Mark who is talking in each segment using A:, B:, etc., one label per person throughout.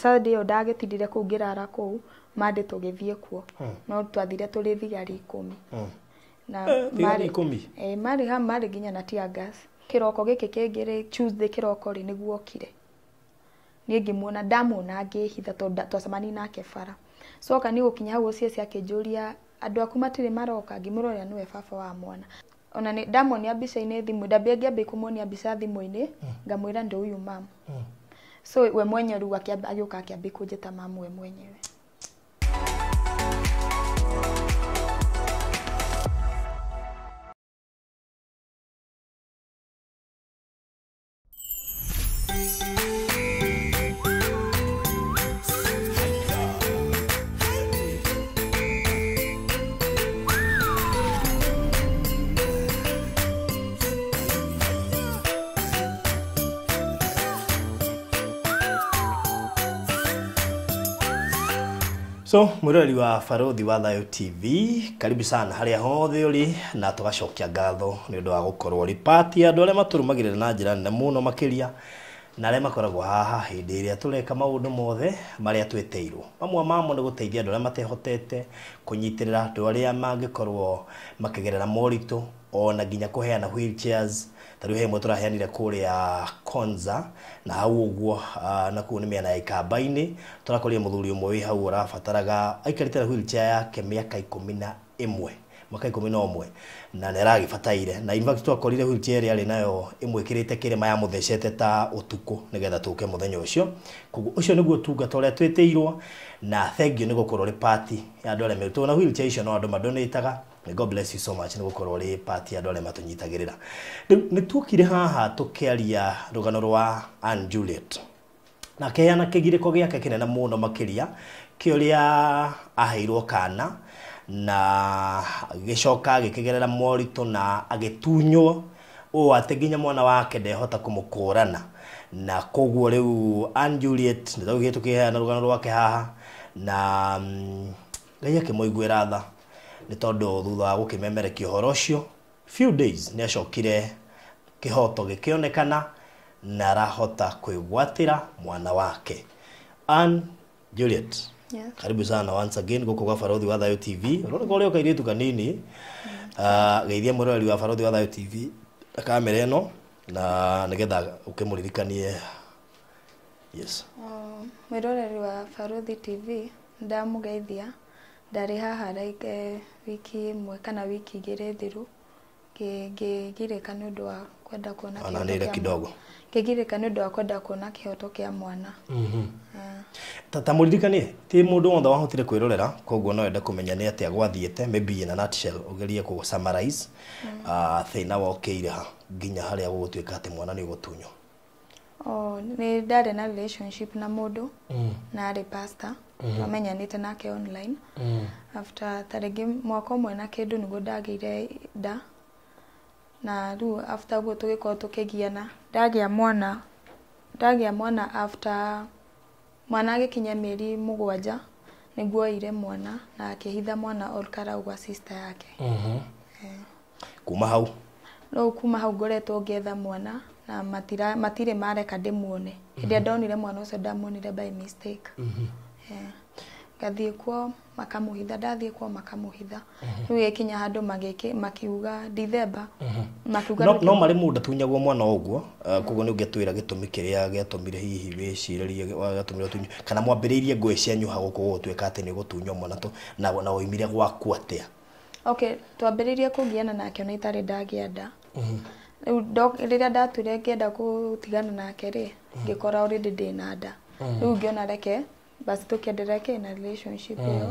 A: Saturday ĩyo ndagĩtindire kũu ngĩrara kũu Monday tũgĩthiĩ kuo no twathire tũrĩ thigari 10 na
B: Thigari 10?
A: Marĩ ha marĩ nginya na tear gas. Kĩroko gĩkĩ kĩngĩ rĩ Tuesday kĩroko rĩ nĩguo okire. Niĩ ngĩmuona ndamuona ngĩhitha tondũ twacemanirie nake bara. Coka nĩ gũkinya hau OCS akĩnjũria andũ aku matirĩ maroka, ngĩmwĩra ũrĩa nĩwe baba wa mwana. Ona nĩ ndamuonia mbica-inĩ thimũ, ndambia ngĩambia kũmuonia mbica thimũ-inĩ, ngamwĩra ndio huyu mam. So we mwenyewe rĩu agĩũka akĩambia kũnjĩta mam we mwenyewe.
B: So, mwiroreri wa Barothi wa Thayo TV, karibu sana haria hothe uri na tugacokia ngatho ni undu wa gukorwo uri part ya andu aria maturumagirira na njira nene muno makiria na aria makoragwo haha hindi iria tureka maundu mothe maria twiteirwo. Mamwe mamo ni guteithia andu aria matehotete, kunyitirira andu aria mangikorwo makigerera moritu ona nginya kuheana wheelchairs. Ta riu he imwe turaheanire kuria Konza na hau uguo na kuu ni miena ya Ikamba-inĩ turakorire muthuri umwe wi hau urabataraga aikarite na wheelchair yake miaka 11 mwaka 11 na nĩ aragĩbataire na in fact twakorire wheelchair ĩrĩa arĩ nayo ĩmwĩkĩrĩte kĩrĩma yamũthecete ta ũtukũ nĩgetha tũke mũthenya ũcio. Koguo ũcio nĩguo ũtungata ũrĩa twĩtĩirwo na thank you nĩ gũkorwo ũrĩ part ya andũ arĩa merutwo na wheelchair icio no andũ madonĩtaga. May God bless you so much nĩ gũkorwo ũrĩ part ya andũ arĩa matũnyitagĩrĩra. Rĩu nĩ tuokire haha tũkĩaria rũgano rwa Ann Juliet na akĩheana kĩgirĩko gĩake kĩnene mũno makĩria kĩũrĩa aheirwo kana na gĩcoka gĩkĩgerera moritũ na agĩtunywo ũũ atĩ nginya mwana wake ndehota kũmũkũrana na koguo rĩu Ann Juliet nĩ twaugire tũkĩheana rũgano rwake haha na Ngai akĩmũiguĩra tha nĩ tondũ thutha wa gũkĩmemerekia ũhoro ũcio few days nĩ acokire kĩhoto gĩkĩonekana na arahota kwĩgwatĩra mwana wake. Ann Juliet,
A: yes.
B: Karibu sana once again gũkũ gwa Barothi wa Thayo TV. Ũroneka ũrĩ o kairĩtu kanini. Geithia mwĩroreri wa Barothi wa Thayo TV na kamera ĩno na nĩgetha ũkĩmũririkanie. Yes.
A: Mwĩroreri wa Barothi TV ndamũgeithia. Ndarĩ haha like wiki ĩmwe kana wiki igĩrĩ thiru ngĩgirĩka nĩ ũndũ wa kwenda kuona kĩhoto
B: kidogo.
A: Ngĩgirĩka nĩ ũndũ wa kwenda kuona kĩhoto kĩa mwana.
B: Ta mũririkanie ti mũndũ wothe wahotire kwĩrorera koguo no ende kũmenya nĩ atĩa gwathiĩte maybe in a nutshell ũgerie kũ summarize thĩna wokĩire ha nginya harĩa gũgũtuĩka atĩ mwana nĩ ũgũtunywo.
A: Nĩ ndarĩ na relationship na mũndũ na arĩ pastor twamenyanĩte nake online. After tarĩngĩ mwaka ũmwe na kĩndũ nĩguo ndagĩire nda na rĩu after ũguo tũgĩkorwo tũkĩgiana ndagĩa mwana after mwana agĩkinya mĩeri 7 nĩguo oire mwana na akĩhitha mwana Olkarau gwa sister yake.
B: Kuma hau
A: rĩu kuma hau ngoretwo ngĩetha mwana na matirĩ mareka ndĩmuone. Hĩndĩ ĩrĩa ndonire mwana ũcio ndamuonire by mistake. Ngathiĩ kuo makamũhitha, ndathiĩ kuo makamũhitha. Rĩu gĩkinya handũ makiuga Dithemba makiuga
B: no marĩ mũndũ atunyagwo mwana ũguo koguo nĩ ũngĩtwĩra gĩtũmi kĩrĩa gĩatũmire hihi wĩcirĩrie gĩatũmire ũtunywo kana mwambĩrĩirie ngũĩ cianyu ha gũkũ gũgũtuĩka atĩ nĩ ũgũtunywo mwana na woimire gwaku atĩa?
A: Okay, twambĩrĩirie kũgiana nake ona itarĩ ndagĩa nda. Rĩu rĩrĩa ndatuire ngĩenda gũtigana nake rĩ ngĩkora already ndĩna nda. Rĩu ngĩona reke basi tũkĩenderea kĩ na relationship ĩyo.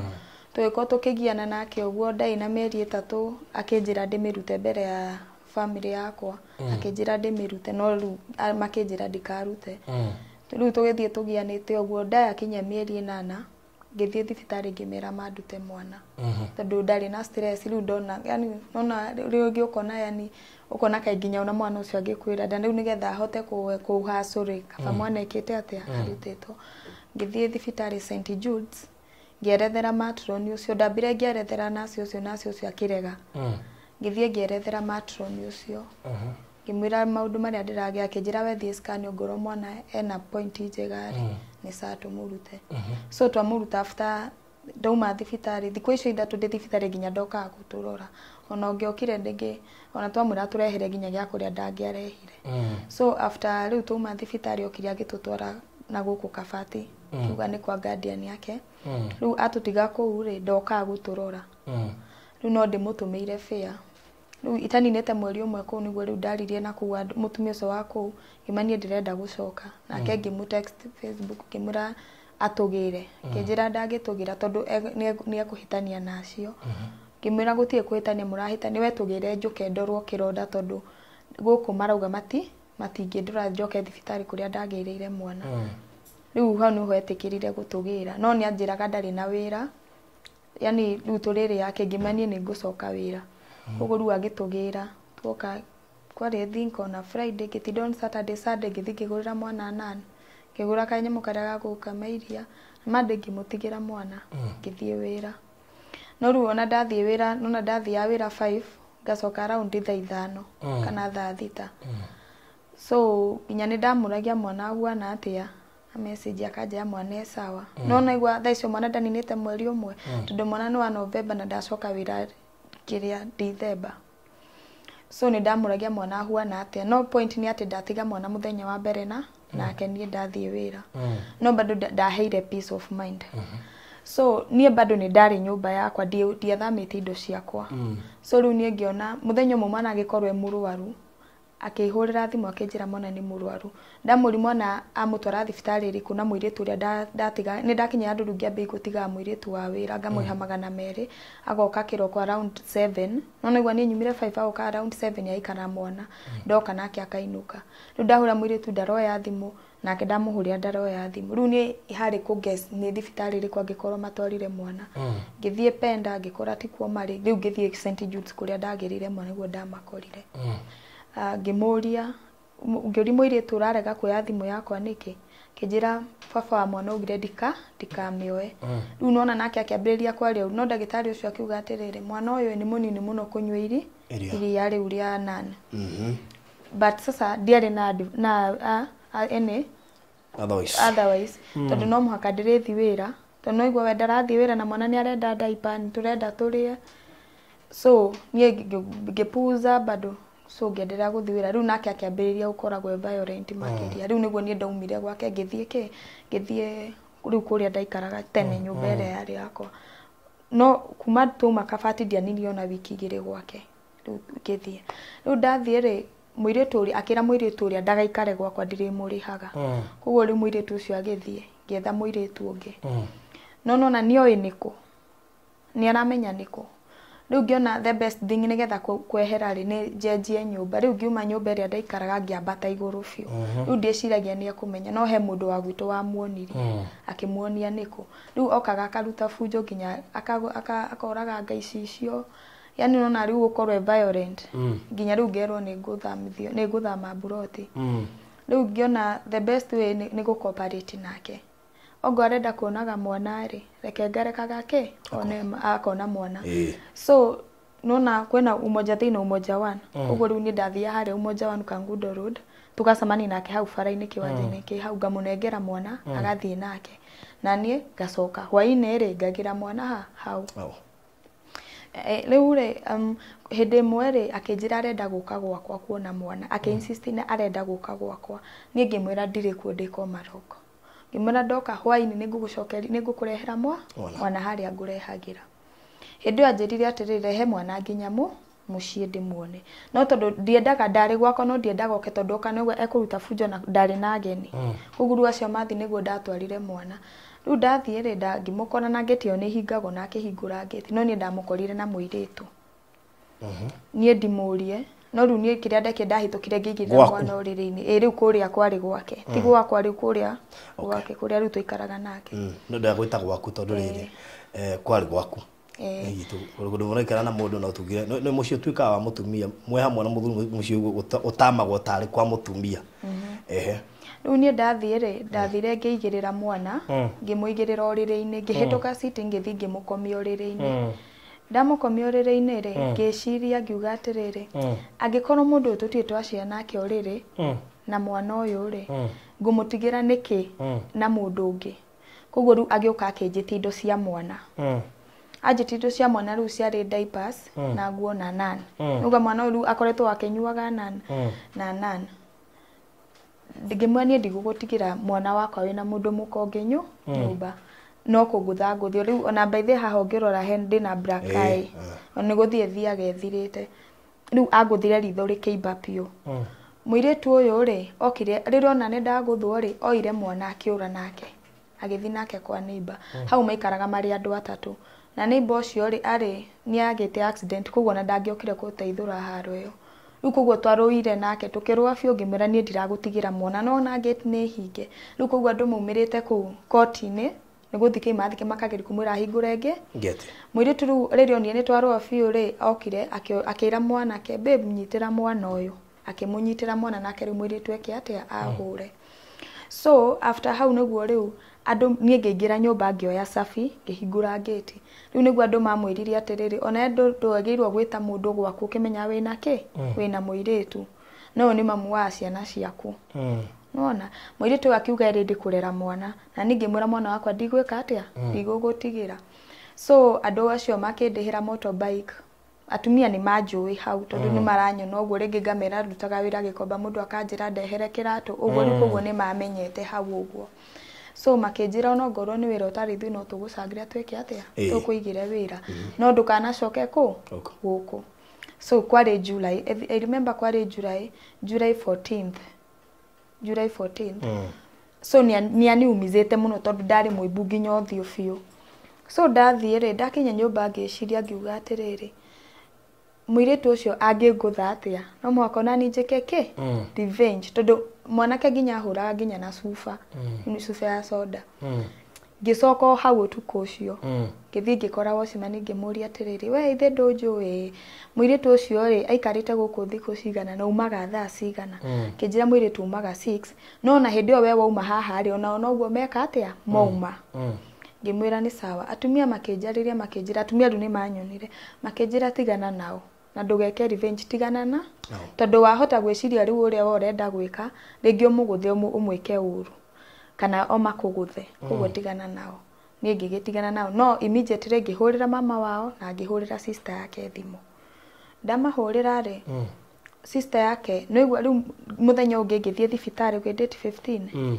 A: Tũgĩkorwo tũkĩgiana nake ũguo ndarĩ na mĩeri 3 akĩnjĩra ndĩmĩrute mbere ya family yakwa. Akĩnjĩra ndĩmĩrute no rĩu makĩnjĩra ndikarute. Rĩu tũgĩthiĩ tũgianĩte ũguo ndayakinyia mĩeri 8 ngĩthiĩ thibitarĩ ngĩmera mandute mwana. Tondũ ndarĩ na stress rĩu ndona yani nona rĩu ũkona yani ũkona kaĩ nginya ona mwana ũcio angĩkwĩra nda rĩu nĩgetha ahote kũhacũ rĩ kaba mwana ekĩte atĩa arutĩtwo. Ngĩthiĩ thibitarĩ St Jude's ngĩerethera matron ũcio ndambire ngĩerethera nurse ũcio nurse ũcio akĩrega. Ngĩthiĩ ngĩerethera matron ũcio ngĩmwĩra maũndũ marĩa ndĩragĩa akĩnjĩra we thiĩ scan ongorwo mwana ena point njega rĩ. Nĩ sawa tũmũrute. So twamũruta after ndauma thibitarĩ, thikũ icio 3 ndĩ thibitarĩ nginya ndokaga gũtũrora. Ona ũngĩokire ndĩngĩ, ona twamwĩra tũrehere nginya gĩa kũrĩa ndangĩarehire. So after rĩu twauma thibitarĩ okire agĩtũtwara na gũkũ Kabati, kiuga nĩ kwa guardian yake. Rĩu atũtiga kũu rĩ, ndokaga gũtũrora. Rĩu no ndĩmũtũmĩire fare. Rĩu itaninĩte mweri ũmwe kũu nĩguo rĩu ndaririe na kũu mũtumia ũcio wa kũu, ngĩmwĩra niĩ ndĩrenda gũcoka. Nake ngĩmũ text Facebook ngĩmwĩra atũgĩre. Ngĩnjĩra ndangĩtũgĩra tondũ nĩ ekũhĩtania na acio. Ngĩmwĩra gũtirĩ kũhĩtania mũrahĩtania, we tũgĩre njũke ndorwo kĩronda tondũ gũkũ marauga matingĩndora njoke thibitarĩ kũrĩa ndagĩrĩire mwana. Rĩu hau nĩho etĩkĩrire gũtũgĩra. No nĩ anjĩraga ndarĩ na wĩra. Yani rĩu tũrĩrĩ yake ngĩmwĩra niĩ nĩ ngũcoka wĩra. Koguo rĩu agĩtũgĩra tuoka kwarĩ think on a Friday, ngĩtinda on Saturday, Sunday ngĩthiĩ ngĩgũrĩra mwana nan, ngĩgũra kanyamũ karĩa ga gũkama iria, Monday ngĩmũtigĩra mwana ngĩthiĩ wĩra. No rĩu ona ndathiĩ wĩra, nona ndathiaga wĩra 5 ngacoka around thaa 5 kana thaa 6. So nginya nĩ ndamũragia mwana ahuana atĩa, a message akanjĩra mwana e sawa. No naigua thaa icio mwana ndaninĩte mweri ũmwe, tondũ mwana nĩ wa November na ndacoka wĩra kĩrĩa December. So nĩ ndamũragia mwana ahuana atĩa, no point nĩ atĩ ndatiga mwana mũthenya wa mbere na nake niĩ ndathiĩ wĩra. No bado ndaheire peace of mind. So niĩ bado nĩ ndarĩ nyũmba yakwa, ndiathamĩte indo ciakwa. So rĩu niĩ ngĩona mũthenya ũmwe mwana agĩkorwo e mũrwaru, akĩhũrĩra thimũ akĩnjĩra mwana nĩ mũrwaru. Ndamũri mwana amũtwara thibitarĩ ĩrĩkũ na mũirĩtu ũrĩa ndatiga, nĩ ndakinya handũ rĩu ngĩambia gũtiga mũirĩtu wa wĩra, ngamũrĩha 200, agoka kĩroko around 7. No naigua niĩ nyumire 5 agoka around 7 aikara mwana, ndoka nake akainũka. Rĩu ndahũra mũirĩtu ndaroya thimũ, nake ndamũhũrĩra ndaroya thimũ. Rĩu niĩ harĩ kũ guess nĩ thibitarĩ ĩrĩkũ angĩkorwo matwarire mwana. Ngĩthiĩ Penda ngĩkora tikuo marĩ, rĩu ngĩthiĩ St Jude's kũrĩa ndagĩrĩire mwana nĩguo ndamakorire. Ngĩmũria, ngĩũria mũirĩtu ũrarega kuoya thimũ yakwa nĩkĩ, akĩnjĩra baba wa mwana augire ndikamĩoe. Rĩu nona nake akĩambĩrĩria kwaria ũru, no ndagĩtarĩ ũcio akiuga atĩrĩrĩ, mwana ũyũ nĩ mũnini mũno kũnyua iria rĩu rĩa nan. But sasa ndiarĩ na any otherwise, tondũ no mũhaka ndĩrĩthiĩ wĩra, tondũ no igua we ndarathiĩ wĩra na mwana nĩ arenda diaper, nĩ tũrenda tũrĩe. So niĩ ngĩpuza bado. So ngĩenderea gũthiĩ wĩra. Rĩu nake akĩambĩrĩria gũkoragwo e violent makĩria. Rĩu nĩguo niĩ ndaumire gwake ngĩthiĩ kĩ, ngĩthiĩ rĩu kũrĩa ndaikaraga tene nyũmba ĩrĩa yarĩ yakwa. No kuma twauma Kabati ndianirie ona wiki 2 gwake. Rĩu ngĩthiĩ. Rĩu ndathiĩ rĩ, mũirĩtu ũrĩa akĩra mũirĩtu ũrĩa ndagaikare gwakwa ndirĩmũrĩhaga. Koguo rĩu mũirĩtu ũcio agĩthiĩ, ngĩetha mũirĩtu ũngĩ. No nona nĩoĩ nĩkũ, nĩ aramenya nĩkũ. Rĩu ngĩona the best thing nĩgetha kwehera rĩ, nĩ njenjie nyũmba. Rĩu ngiuma nyũmba ĩrĩa ndaikaraga ngĩambata igũrũ biũ. Rĩu ndiĩciragia nĩ ekũmenya, no he mũndũ wa gwitũ wamuonirie, akĩmuonia nĩkũ. Rĩu okaga akaruta bunjo nginya akoraga nga icicio. Yani nona rĩu gũkorwo e violent. Nginya rĩu ngerwo nĩ ngũthamithio, nĩ ngũthama mburoti. Rĩu ngĩona the best way nĩ gũ cooperate nake. Ongo arenda kuonaga mwana rĩ, reke ngarekaga kĩ, one akona mwana. So nona kwĩna Umoja 3 na Umoja 1. Koguo rĩu niĩ ndathiaga harĩa Umoja 1 Kangundo Road, tũgacemania nake hau bara-inĩ kĩwanja-inĩ kĩ hau, ngamũnengera mwana agathiĩ nake. Na niĩ ngacoka hwaĩ-inĩ rĩ, ngagĩra mwana hau. Rĩu rĩ, hĩndĩ ĩmwe rĩ, akĩnjĩra arenda gũka gwakwa kuona mwana, akĩ insist nĩ arenda gũka gwakwa. Niĩ ngĩmwĩra ndirĩ kuo, ndĩ Komarok. Ngĩmwĩra ndoka hwaĩ-inĩ nĩngũgũcokeria, nĩngũkũrehera mwana harĩa ngũrehagĩra. Hĩndĩ ĩyo anjĩrire atĩrĩrĩ, rehe mwana nginya mũciĩ ndĩmuone. No tondũ ndiendaga, ndarĩ gwakwa no ndiendaga oke tondũ oka nĩguo ekũruta bunjo na ndarĩ na ageni. Koguo rĩu acio mathiĩ nĩguo ndatwarire mwana. Rĩu ndathiĩ rĩ, ngĩmũkora na ngĩti ĩyo nĩ ĩhingagwo na akĩhingũra ngĩti, no niĩ ndamũkorire na mũirĩtu. Niĩ ndimũrie, no rĩu niĩ kĩrĩa ndekire ndahĩtũkire ngĩigĩrĩra mwana ũrĩrĩ-inĩ. Ĩ rĩu kũrĩa kwarĩ gwake. Ti gwakwa rĩu kũrĩa gwake, kũrĩa rĩu tũikaraga nake.
B: No ndagwĩta gwaku tondũ rĩrĩ, kwarĩ gwaku. Kũndũ mũraikara na mũndũ no tugire, nĩ mũciĩ ũtuĩkaga wa mũtumia, mwĩ hamwe na mũthuri mũciĩ ũtamagwo tarĩ kwa mũtumia.
A: Rĩu niĩ ndathiĩ rĩ, ndathire ngĩigĩrĩra mwana, ngĩmũigĩrĩra ũrĩrĩ-inĩ, ngĩhĩtũka sitting ngĩthiĩ ngĩmũkomia ũrĩrĩ-inĩ. Ndamũkomia ũrĩrĩ-inĩ rĩ, ngĩciria ngiuga atĩrĩrĩ, angĩkorwo mũndũ ũyũ tũtirĩ twaciara nake ũrĩrĩ, na mwana ũyũ rĩ, Ngũmũtigĩra nĩkĩ na mũndũ ũngĩ? Koguo rĩu agĩũka akĩnjĩtia indo cia mwana. Anjĩtia indo cia mwana rĩu ciarĩ diapers na nguo na nan. Nuga mwana ũyũ rĩu akoretwo akĩnyuaga nan na nan. Ngĩmwĩra niĩ ndigũgũtigĩra mwana wakwa wĩna mũndũ mũka ũngĩ nyũmba. No kũngũtha ngũthio rĩu ona by the haha ũngĩrora he ndĩna black eye. Nĩ gũthiĩ ĩthiaga ĩthirĩte. Rĩu angũthire ritho rĩkĩimba biũ. Mũirĩtu ũyũ rĩ okire rĩrĩa ona nĩ ndagũthwo rĩ oire mwana akĩũra nake agĩthiĩ nake kwa neighbor. Hau maikaraga marĩ andũ atatũ na neighbor ũcio rĩ arĩ nĩ agĩte accident koguo ona ndangĩokire gũteithũra haro ĩyo. Rĩu koguo twarũire nake tũkĩrũa biũ ngĩmwĩra niĩ ndiragũtigĩra mwana no ona gate nĩ hinge. Rĩu koguo andũ maumĩrĩte kũu koti-inĩ nĩ gũthiĩ kĩmathike makageria kũmwĩra ahingũre ĩngĩ.
B: Ngete.
A: Mũirĩtu rĩu rĩrĩa onire nĩ twarũa biũ rĩ okire akĩra mwanake babe nyitĩra mwana ũyũ. Akĩmũnyitĩra mwana nake rĩu mũirĩtu eke atĩa ahũre. So after hau nĩguo rĩu andũ niĩ ngĩingĩra nyũmba ngĩoya cabi ngĩhingũra ngĩti. Rĩu nĩguo andũ mamwĩrire atĩrĩrĩ ona ndwagĩrĩirwo gwĩta mũndũ gwaku ũkĩmenya wĩna kĩ wĩna mũirĩtu no ũyũ nĩ mamu wa ciana ciaku. Nĩwona mũirĩtu ũyũ akiuga ĩrĩ kũrera mwana na niĩ ngĩmwĩra mwana wakwa ndigwĩka atĩa ndigũgũtigĩra. So andũ acio makĩndĩhĩra motorbike. Atumia nĩ manjũĩ hau tondũ nĩ maranyona ũguo rĩngĩ ngamera ndutaga wĩra Gĩkomba mũndũ akanjĩra ndehere kĩratũ ũguo rĩu koguo nĩ mamenyete hau ũguo. So makĩnjĩra ona ongorwo nĩ wĩra ũtarĩ ithuĩ no tũgũcangĩra twĩke atĩa tũkũigĩre wĩra no ndũkanacoke kũ gũkũ. So kwarĩ July, I remember kwarĩ July 14th. July 14th. So nĩ aniumizĩte mũno tondũ ndarĩ mũimbu nginya ũthiũ biũ. So ndathiĩ rĩ ndakinya nyũmba ngĩciria ngiuga atĩrĩrĩ mũirĩtu ũcio angĩngũtha atĩa no mũhaka ona niĩ njĩke kĩ revenge tondũ mwanake nginya ahũraga nginya na cuba nĩ cuba ya soda. Ngĩcoka o hau ũtukũ ũcio ngĩthiĩ ngĩkora watchman ngĩmũria atĩrĩrĩ we ithe ndũnjũĩ mũirĩtu ũcio rĩ aikarĩte gũkũ thikũ cigana na umaga thaa cigana. Kĩnjĩra mũirĩtu umaga 6 no na hĩndĩ ĩyo we wauma haha rĩ ona noguo meka atĩa mauma. Ngĩmwĩra nĩ sawa. Atumia makĩnjarĩria makĩnjĩra atumia rĩu nĩ manyonire makĩnjĩra tigana nao na ndũgeke revenge tigana na tondũ wahota gwĩciria rĩu ũrĩa we ũrenda gwĩka rĩngĩ ũmũgũthe ũmwĩke ũru kana o makũgũthe koguo tigana nao. Niĩ ngĩgĩtigana nao no immediately ngĩhũrĩra mama wao na ngĩhũrĩra sister yake thimũ. Ndamahũrĩra rĩ sister yake nĩguo rĩu mũthenya ũngĩ ngĩthiĩ thibitarĩ kwĩ date 15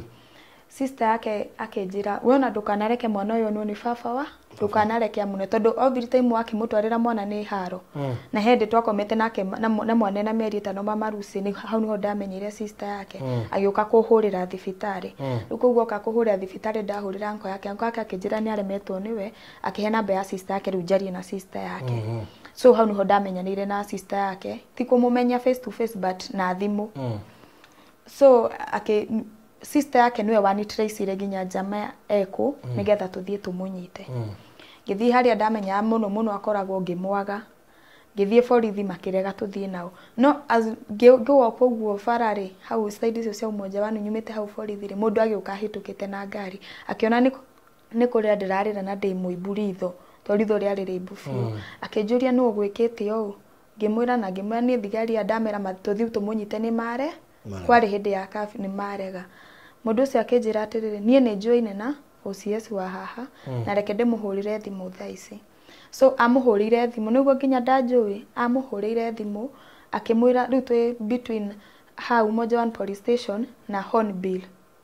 A: sister yake akĩnjĩra we ona ndũkanareke mwana ũyũ onwo nĩ baba wa ndũkanareke amune tondũ every time wakĩmũtwarĩra mwana nĩ haro. Na hĩndĩ twakomete nake na mwana na mĩeri ĩtano mama Lucy nĩ hau nĩho ndamenyire sister yake agĩũka kũhũrĩra thibitarĩ. Rĩu koguo oka kũhũrĩra thibitarĩ ndahũrĩra anko yake anko yake akĩnjĩra nĩ aremetwo nĩwe akĩhe namba ya sister yake rĩu njarie na sister yake. So hau nĩho ndamenyanĩire na sister yake ti kũmũmenya face to face but na thimũ. So sister yake niwe wanitraceire nginya njama ekũ nĩgetha tũthiĩ tũmũnyite. Ngĩthiĩ harĩa ndamenyaga mũno mũno akoragwo ngĩmwaga. Ngĩthiĩ borithi makĩrega tũthiĩ nao no ngĩwoka ũguo bara rĩ hau side icio cia Umoja Wanu nyumĩte hau borithi rĩ mũndũ agĩũka ahĩtũkĩte na ngari akĩona nĩ kũrĩra ndĩrarĩra na ndĩ mũimbu ritho tondũ ritho rĩarĩ rĩimbu biũ. Akĩnjũria nũ ũgwĩkĩte ũũ ngĩmwĩra na ngĩmwĩra niĩ thigari ndamera tũthiĩ tũmũnyite nĩ mare kwarĩ hĩndĩ ya curfew nĩ marega. Mũndũ ũcio akĩnjĩra atĩrĩrĩ niĩ nĩ njũaine na OCS wa haha na reke ndĩmũhũrĩre thimũ thaa ici. So amũhũrĩire thimũ nĩguo nginya ndanjũĩ amũhũrĩire thimũ akĩmwĩra rĩu twĩ between hau Umoja One police station na Hornbill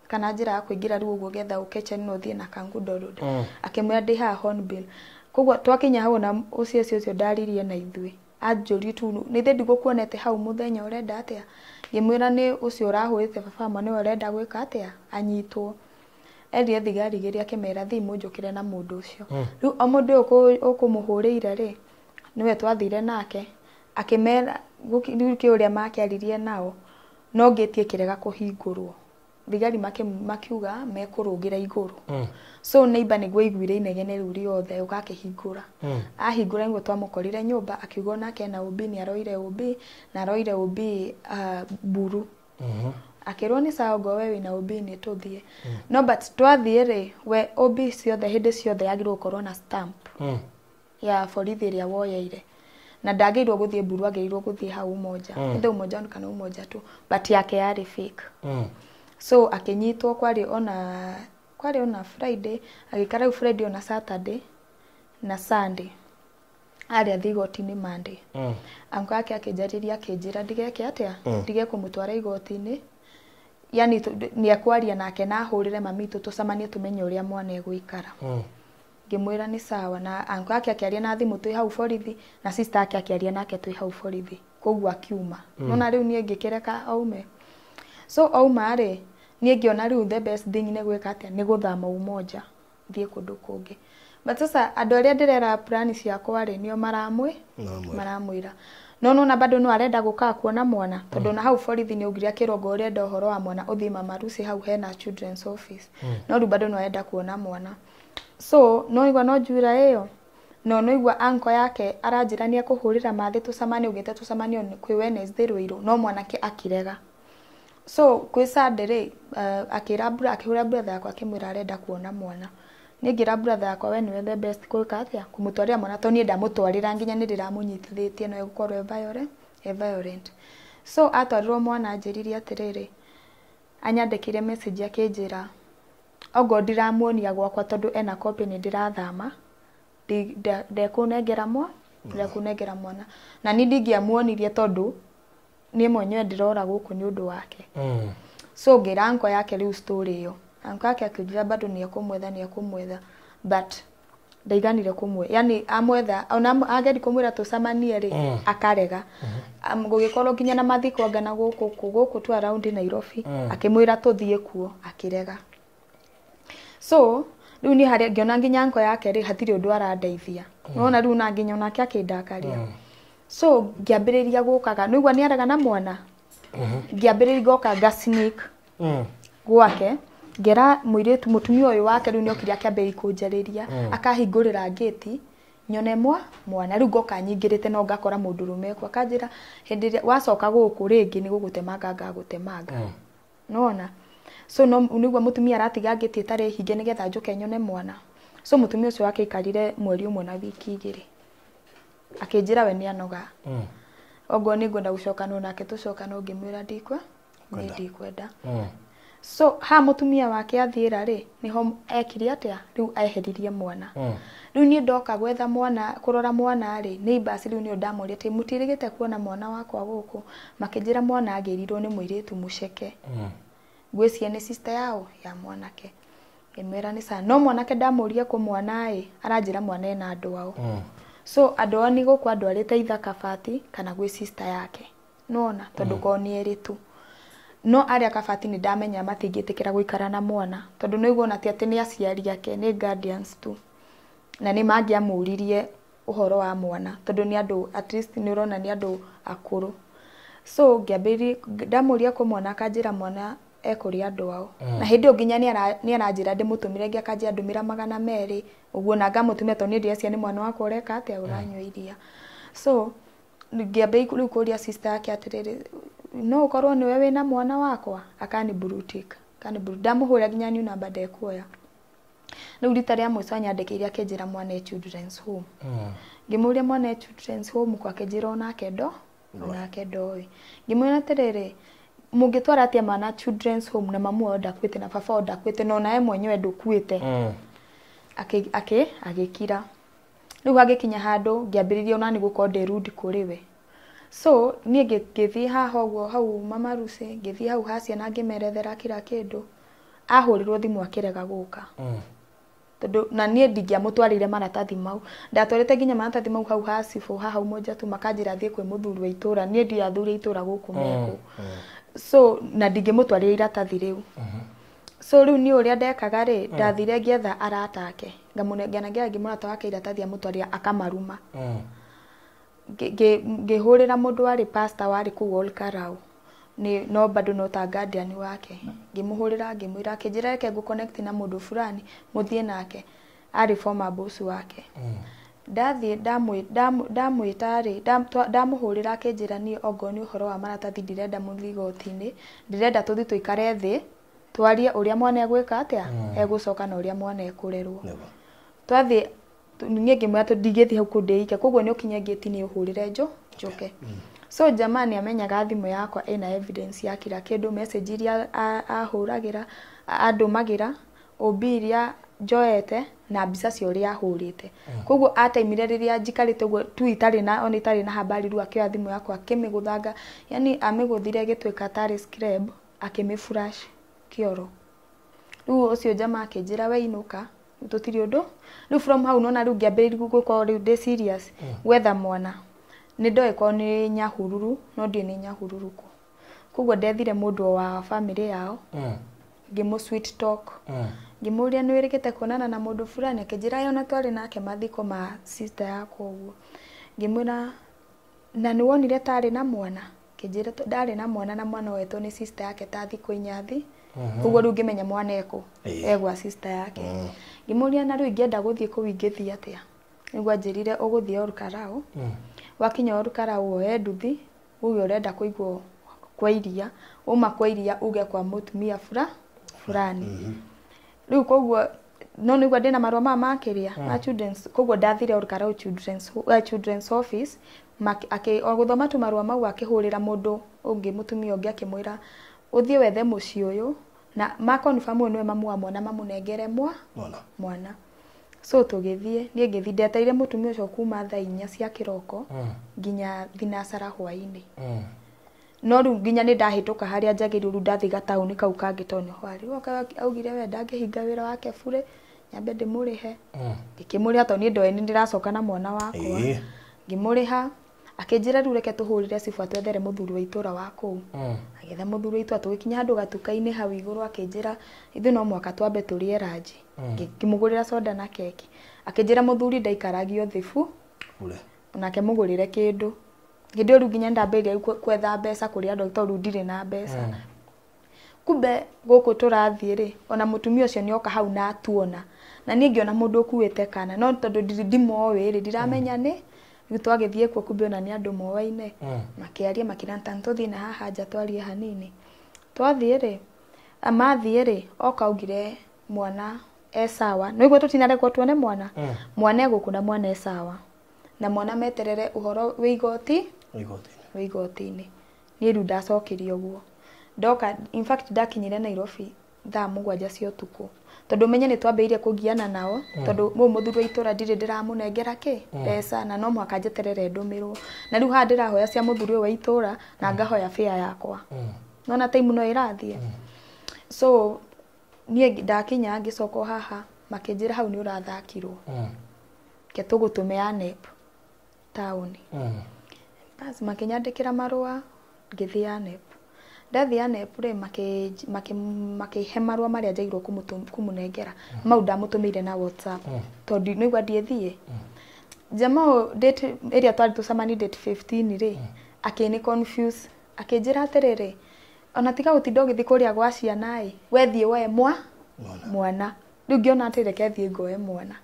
A: kana njĩra ya kũingĩra rĩu ũguo getha ũke China ũthiĩ na Kangundo Road. Akĩmwĩra ndĩ haha Hornbill. Koguo twakinya hau na OCS ũcio ndaririe na ithuĩ anjũrie tu nĩ ithe ndigũkuonete hau mũthenya ũrenda atĩa. Ngĩmwĩra nĩ ũcio ũrahũrĩte baba mwana nĩwe ũrenda gwĩka atĩa anyitwo. Erire thigari igĩrĩ akĩmera thiĩ mũnjũkĩre na mũndũ ũcio. Rĩu o mũndũ ũyũ ũkũmũhũrĩire rĩ nĩwe twathire nake akĩmera rĩu kĩ ũrĩa makĩaririe nao no ngĩti ĩkĩrega kũhingũrwo. Thigari makiuga mekũrũgĩra igũrũ. So neighbor nĩguo aiguire inegene rĩu rĩothe ũka akĩhingũra. Ahingũra nĩguo twamũkorire nyũmba akiuga onake ena OB nĩ aroire OB na aroire OB mburu. Akĩrwo nĩ sawa ongorwo we wĩna OB nĩ tũthiĩ. No but twathiĩ rĩ we OB ciothe hĩndĩ ciothe yagĩrĩirwo gũkorwo na stamp ya borithi ĩrĩa woyeire. Na ndagĩrĩirwo gũthiĩ mburu agĩrĩirwo gũthiĩ hau Umoja. Either Umoja One kana Umoja tu but yake yarĩ fake. So akĩnyitwo kwarĩ ona Friday, agĩikara rĩu Friday ona Saturday na Sunday, arĩ athiĩ igoti-inĩ Monday. Uncle yake akĩnjarĩria, akĩnjĩra ndigeke atĩa, ndige kũmũtwara igoti-inĩ, yani nĩ ekwaria nake na ahũrĩre mami witũ tũcemanie tũmenye ũrĩa mwana egũikara. Ngĩmwĩra nĩ sawa, na uncle yake akĩaria na thimũ twĩ hau borithi, na sister yake akĩaria nake twĩ hau borithi, koguo akiuma. Nona rĩu niĩ ngĩkĩreka aume. So auma rĩ, niĩ ngĩona rĩu the best thing nĩ gwĩka atĩa, nĩ gũthama Umoja thiĩ kũndũ kũngĩ. But sasa andũ arĩa ndĩrera plan ciakwa rĩ, nĩo maramwĩra no nona bado no arenda gũka kuona mwana, tondũ na hau borithi nĩ augire akĩrwo ũrenda ũhoro wa mwana ũthiĩ Mama Lucy hau hena children's office. No rĩu bado no arenda kuona mwana. So no igua no njura ĩyo, no igua uncle yake aranjĩra nĩ ekũhũrĩra mathĩ tũcemanie, augĩte tũcemanie kwĩ Wednesday Ruiru, no mwanake akĩrega. So kwĩ Sunday rĩ, akĩra akĩhũra brother yakwa akĩmwĩra arenda kuona mwana. Niĩ ngĩra brother yakwa we nĩwe the best gwĩka atĩa, kũmũtwarĩra mwana, tondũ niĩ ndamũtwarĩra nginya nĩ ndĩramũnyitithĩtie no egũkorwo e violent. So atwarirwo mwana anjĩrire atĩrĩrĩ, anyandĩkĩire message akĩnjĩra okorwo ndiramuonia gwakwa tondũ ena copy nĩ ndĩrathama, ndekũnengera ndekũnengera mwana. Na niĩ ndingĩamuonirie tondũ niĩ mwenyewe ndĩrora gũkũ nĩ ũndũ wake. So ngĩra uncle yake rĩu story ĩyo. Uncle yake akĩnjĩra bado nĩ ekũmwetha, but ndaiganire kũmwe, yani amwetha ona ageri kũmwĩra tũcemanie rĩ, akarega. Gũgĩkorwo nginya na mathiko anga na gũkũ tu around Nairobi, akĩmwĩra tũthiĩ kuo akĩrega. So rĩu niĩ harĩa ngĩona nginya uncle yake rĩ, hatirĩ ũndũ arandeithia. Nona rĩu na nginya onake akĩndakaria. So ngĩambĩrĩria gũkaga, nĩigua nĩ arega na mwana. Ngĩambĩrĩria goka nga sneak gwake, ngera mũirĩtu mũtumia ũyũ wake rĩu nĩokire akĩambĩrĩria kũnjarĩria, akahingũrĩra ngĩti nyone mwana. Rĩu ngoka nyingĩrĩte no ngakora mũndũrũme kuo, akanjĩra hĩndĩ ĩrĩa wacoka gũkũ rĩngĩ nĩ gũgũtemanga ngagũtemanga. Nona so no nĩguo mũtumia aratiga ngĩti ĩtarĩ hinge nĩgetha njũke nyone mwana. So mũtumia ũcio wake aikarire mweri ũmwe na wiki 2, akĩnjĩra we nĩ anoga. Oguo nĩ ngwenda gũcokanwo nake tũcokanwo, ngĩmwĩra niĩ ndikwenda. So ha mũtumia wake athiĩra rĩ, nĩho ekire atĩa, rĩu eheririe mwana. Rĩu niĩ ndoka gwetha mwana, kũrora mwana rĩ, neighbors rĩu nĩo ndamũria atĩ mũtiĩrĩgĩte kuona mwana wakwa gũkũ, makĩnjĩra mwana agĩrirwo nĩ mũirĩtu mũceke. Ngwĩciria nĩ sister yao ya mwanake. Ngĩmwĩra nĩ sawa, no mwanake ndamũria kũ mwana ĩ, aranjĩra mwana ena andũ ao. So andũ ao nĩ gũkũ andwarĩte either Kabati kana gwĩ sister yake. Nĩwona, tondũ korwo nĩ erĩ tu. No arĩa Kabati nĩ ndamenya matingĩtĩkĩra gũikara na mwana, tondũ nĩ ũiguo ti atĩ nĩ aciari ake, nĩ guardians tu. Na nĩ mangĩamũririe ũhoro wa mwana, tondũ nĩ andũ at least nĩ ũrona nĩ andũ akũrũ. So ngĩambĩrĩria ndamũria kũ mwana, akanjĩra mwana ekũrĩ andũ ao. Na hĩndĩ ĩyo nginya nĩ aranjĩra ndĩmũtũmĩre, ngĩ akanjĩra ndũmĩra 200 ũguo, na ngamũtũmĩra tondũ niĩ ndĩreciria nĩ mwana wakwa ũreka atĩa, ũranyua iria. So ngĩambĩrĩria rĩu kũria sister yake atĩrĩrĩ, no ũkorwo nĩwe wĩna mwana wakwa, akani blue tick, akani blue, ndamũhũrĩra nginya new number ndekuoya. Rĩu rita rĩa mũico anyandĩkĩire akĩnjĩra mwana e children's home. Ngĩmũria mwana e children's home kwa, akĩnjĩra onake onake ndoĩ. Ngĩmwĩra atĩrĩrĩ, mũngĩtwara atĩa mwana children's home na mamu wao ndakuĩte na baba wao ndakuĩte na onawe mwenyewe ndũkuĩte. Agĩkira. Rĩu hagĩkinya handũ ngĩambĩrĩria ona nĩ gũkorwo ndĩ rude kũrĩ we. So niĩ ngĩthiĩ haha ũguo hau Mama Lucy, ngĩthiĩ hau ha ciana ngĩmerethera kila kĩndũ. Ahũrĩrwo thimũ akĩrega gũka. Tondũ na niĩ ndingĩamũtwarĩire maratathi mau, ndatwarĩte nginya maratathi mau hau ha cibũ haha Umoja tu, makanjĩra thiĩ kwĩ mũthuri wa itũra, niĩ ndiũĩ athuri a itũra gũkũ mekũ. So na ndingĩmũtwarĩra iratathi rĩu. So rĩu niĩ ũrĩa ndekaga rĩ, ndathire ngĩetha arata ake, ngamũnengera ngĩra mũrata wake iratathi amũtwarĩra akamaruma. Ngĩhũrĩra mũndũ warĩ pastor warĩ kũu Olkarau, nĩ no bado no ta guardian wake, ngĩmũhũrĩra ngĩmwĩra, akĩnjĩra reke ngũ connect na mũndũ fulani mũthiĩ nake, arĩ former boss wake. Ndathiĩ ndamwĩta rĩ, ndamũhũrĩra akĩnjĩra niĩ ongorwo nĩ ũhoro wa maratathi ndirenda mũthiĩ igoti-inĩ, ndĩrenda tũthiĩ tũikare thĩ twarie ũrĩa mwana egwĩka atĩa, egũcoka na ũrĩa mwana ekũrerwo. Twathiĩ niĩ ngĩmwĩra tondũ ndingĩthiĩ hau kũu ndĩike, koguo nĩ ũkinye ngĩti-inĩ ũhũrĩre njũke. So jamaa nĩ amenyaga thimũ yakwa ĩna evidence ya kila kĩndũ, message iria ahũragĩra, andũmagĩra, OB iria njoete na mbica cia ũrĩa ahũrĩte. Koguo ataimire rĩrĩa njikarĩte ũguo tu itarĩ na ona itarĩ na habari, rĩu akĩoya thimũ yakwa akĩmĩgũthanga, yani amĩgũthire ĩgĩtuĩka tarĩ scrap, akĩmĩ flash kĩoro. Rĩu ũcio jamaa akĩnjĩra, "We inũka, tũtirĩ ũndũ." Rĩu from hau nona rĩu ngĩambĩrĩria gũkorwo rĩu ndĩ serious gwetha mwana. Nĩ ndoĩ korwo nĩ Nyahururu, no ndiũĩ nĩ Nyahururu kũ. Koguo ndethire mũndũ wa family yao, ngĩmũ sweet talk, ngĩmũria, "Nĩ wĩrĩgĩte kuonana na mũndũ fulani?" Akĩnjĩra, "Ĩ, ona twarĩ nake mathiko ma sister yakwa." Ũguo ngĩmwĩra, "Na nĩ wonire tarĩ na mwana?" Akĩnjĩra ndarĩ na mwana, na mwana wetwo nĩ sister yake ta thikũ 4 thi. Koguo rĩu ngĩmenya mwana ekũ, egwa sister yake. Ngĩmũria, "Na rĩu ingĩenda gũthiĩ kũu ingĩthiĩ atĩa?" Nĩguo anjĩrire, "Ũgũthiĩ Olkarau, wakinya Olkarau woe nduthi, uge ũrenda kũigwo kwa iria, uma kwa iria uge kwa mũtumia fulani." Rĩu koguo no nĩguo ndĩna marũa maya ma kĩrĩa ma children's. Koguo ndathire Olkarau children's office, o gũthoma tu marũa mau, akĩhũrĩra mũndũ ũngĩ, mũtumia ũngĩ, akĩmwĩra, "Ũthiĩ wethe mũciĩ ũyũ na ma confirm ũyũ nĩwe mamu wa mwana, mamũnengere
B: Mwana.
A: mwana." So tũgĩthiĩ, niĩ ngĩthiĩ, ndetereire mũtumia ũcio kuma thaa 4 cia kĩroko nginya thinacara hwaĩ-inĩ. No rĩu nginya nĩ ndahĩtũka harĩa njagĩrĩirwo, rĩu ndathiĩ gataũni kau kangĩ tondũ nĩho arĩ. Rĩu augire we ndangĩhinga wĩra wake bure, nyambe ndĩmũrĩhe. Ngĩkĩmũrĩha tondũ niĩ ndoĩ nĩ ndĩracoka na mwana wakwa. Ngĩmũrĩha, akĩnjĩra, "Rĩu reke tũhũrĩre cibũ atwethere mũthuri wa itũra wa kũu." Agĩetha mũthuri wa itũra, tũgĩkinya handũ gatuka-inĩ hau igũrũ, akĩnjĩra, "Ithuĩ no mũhaka twambe tũrĩe ranji." Ngĩmũgũrĩra soda na keki. Akĩnjĩra mũthuri ndaikaragio thĩ
B: Bure.
A: Onake mũgũrĩre kĩndũ. Hĩndĩ ĩyo rĩu nginya ndambĩrĩria gwetha mbeca kũrĩ andũ tondũ rĩu ndirĩ na mbeca. Kumbe gũkũ tũrathiĩ rĩ, ona mũtumia ũcio nĩ oka hau na atuona, na niĩ ngĩona mũndũ ũkuĩte kana, no tondũ ndimoĩ rĩ, ndiramenya nĩ rĩu twagĩthiĩ kuo, kumbe ona nĩ andũ moaine. Makĩaria, makĩra ta tũthiĩ na haha nja twarie hanini. Twathiĩ rĩ, mathiĩ rĩ, oka augire mwana e sawa. Nĩguo tũtinarekwo tuone mwana. Mwana e gũkũ na mwana e sawa, na mwana meterere ũhoro wĩ igoti
B: Igoti-inĩ.
A: Wĩ igoti-inĩ. Niĩ rĩu ndacokirie ũguo ndoka. In fact, ndakinyire Nairobi thaa 7 cia ũtukũ, tondũ menye nĩ twambĩrĩirie kũgiana nao, tondũ mũũ mũthuri wa itũra ndirĩ ndĩramũnengera kĩ mbeca, na no mũhaka njeterere ndũmĩrwo. Na rĩu haha ndĩrahoya cia mũthuri ũyũ wa itũra na ngahoya fare yakwa, nona time no ĩrathiĩ. So niĩ ndakinya, ngĩcoka o haha, makĩnjĩra, "Hau nĩ ũrathakirwo, ke tũgũtũme ya NEP taũni." Bas, makĩnyandĩkĩra marũa, ngĩthiĩ ya NEP. Ndathiĩ ya NEP rĩ, makĩhe marũa marĩa njagĩrĩirwo kũmũnengera. Mau ndamũtũmĩire na WhatsApp tondũ nĩgua ndiĩthiĩ. Jamaa ũyũ, date ĩrĩa twarĩ tũcemanie, date 15 rĩ, akĩnĩ confuse, akĩnjĩra atĩrĩrĩ, "Ona tiga gũtinda ũgĩthiĩ kũrĩa gwa ciana ĩ, we thiĩ woe
B: Mwana.
A: mwana." Rĩu ngĩona atĩ reke thiĩ ngoe mwana.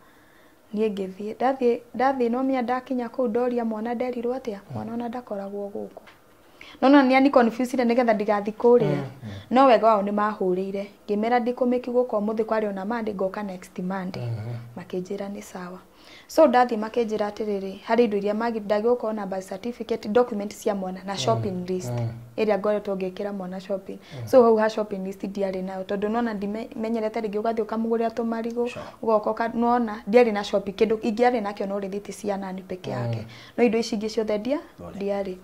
A: Niĩ ngĩthiĩ, ndathiĩ no menya ndakinya kũu ndoria mwana, nderirwo atĩa, mwana ona ndakoragwo gũkũ. No no nĩ ani confuse nĩgetha ndigathiĩ kũrĩa. No wega wao nĩ mahũrĩire, ngĩmera ndikũmĩki gũka ũmũthĩ, kwarĩ ona Monday, ngoka next Monday. Makĩnjĩra nĩ sawa. So ndathiĩ, makĩnjĩra atĩrĩrĩ, harĩ indo iria ndagĩrĩirwo gũkorwo na birth certificate, document cia mwana na shopping list ĩrĩa ngoretwo ngĩkĩra mwana shopping. So hau ha shopping list ndiarĩ nayo, tondũ nona ndimenyerete rĩngĩ ũgathiĩ ũkamũgũrĩra tũmarigũ, ũgoka nona ndiarĩ na shopping. Kĩndũ ingĩarĩ nakĩo no rĩthiti cia nani peke yake, no indo ici ingĩ ciothe ndiarĩ.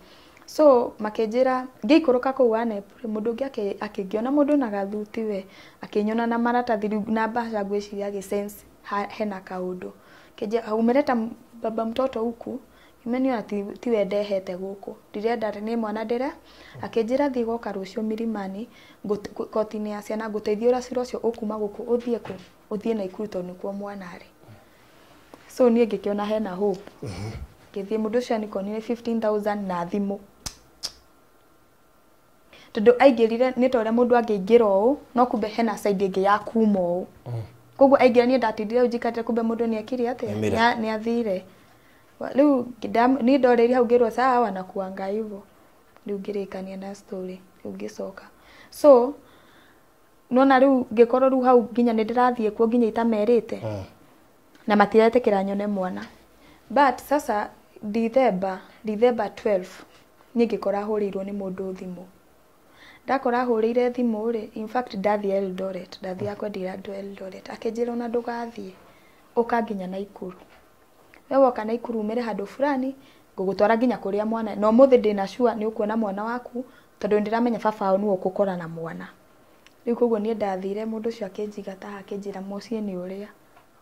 A: So makĩnjĩra, ngĩikũrũka kũu wa NEP rĩ, mũndũ ũngĩ akĩngĩona mũndũ na gathuti we, akĩnyona na maratathi rĩu na mbaca, ngwĩciria agĩ sense hena kaũndũ. Kĩnjĩra, "Umeleta baba mtoto huku?" Ngĩmenya tiwe ndehete gũkũ, ndirenda nĩ mwana ndĩre. Akĩnjĩra, "Thiĩ goka rũciũ Milimani koti-inĩ ya ciana, ngũteithie ũrĩa cira ũcio ũkuma gũkũ ũthiĩ kũ, ũthiĩ Naikuru, tondũ nĩkuo mwana arĩ." So niĩ ngĩkĩona hena hope, ngĩthiĩ. Mũndũ ũcio anikonire 15,000 na thimũ, tondũ aingĩrire nĩ ta ũrĩa mũndũ angĩingĩra ũũ, no kumbe hena side ĩngĩ ya kuma ũũ. Koguo aingĩra, niĩ ndatindire hau njikarĩte, kumbe mũndũ nĩ ekire atĩa?
B: Nĩaumire.
A: Nĩ athire. Rĩu niĩ ndorĩire hau, ngĩrwo sawa, wanakuanga hivyo. Rĩu ngĩrĩkania na story, rĩu ngĩcoka. So nona rĩu ngĩkorwo rĩu hau nginya nĩ ndĩrathiĩ kuo nginya itamerĩte, na matiretĩkĩra nyone mwana. But sasa December 12 Niĩ ngĩkora hũrĩirwo nĩ mũndũ thimũ. Ndakora ahũrĩire thimũ rĩ, in fact ndathiĩ Eldoret, ndathiaga kwendia andũ Eldoret, akĩnjĩra ona ndũgathiĩ, ũka nginya Naikuru. We woka Naikuru umĩre handũ fulani, ngũgũtwara nginya kũrĩa mwana, na ũmũthĩ ndĩna sure nĩ ũkuona mwana waku, tondũ nĩndĩramenya baba wao nĩwe ũkũkora na mwana. Rĩu koguo niĩ ndathire mũndũ ũcio akĩnjiga taha akĩnjĩra mũciĩ nĩ ũrĩa,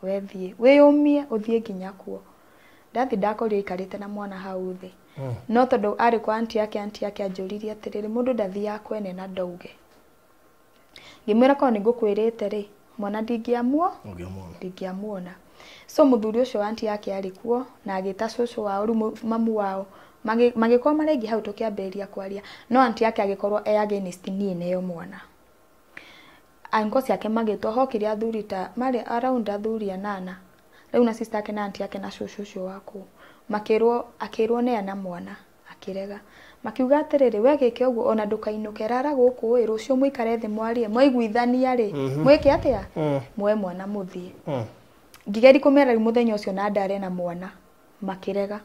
A: we thiĩ, wĩyũmie ũthiĩ nginya kuo. Ndathiĩ ndakorire aikarĩte na mwana hau thĩ. No tondũ arĩ kwa aunty yake anjũririe atĩrĩrĩ, mũndũ ndathiaga kwene na ndauge. Ngĩmwĩra korwo nĩ ngũkwĩrĩte rĩ, mwana ndingĩamuona. So mũthuri ũcio wa aunty yake arĩ kuo na agĩta cũcũ wao rĩu mamu wao magĩkorwo marĩ aingĩ hau tũkĩambĩrĩria kwaria, no aunty yake agĩkorwo e against niĩ neo mwana. Uncle ciake magĩtwo hokire athuri ta marĩ around athuri anana. Rĩu na sister yake na aunty yake na cũcũ ũcio wa kũu. Makĩrwo, akĩrwo neana mwana, akĩrega. Makiuga atĩrĩrĩ, we gĩke ũguo ona ndũkainũke, rara gũkũ ĩ, rũciũ mũikare thĩ mwarie, mwaiguithania rĩ, mwĩke atĩa? Muoe mwana mũthiĩ. Ngĩgeria kũmera rĩu mũthenya ũcio na ndare na mwana, makĩrega.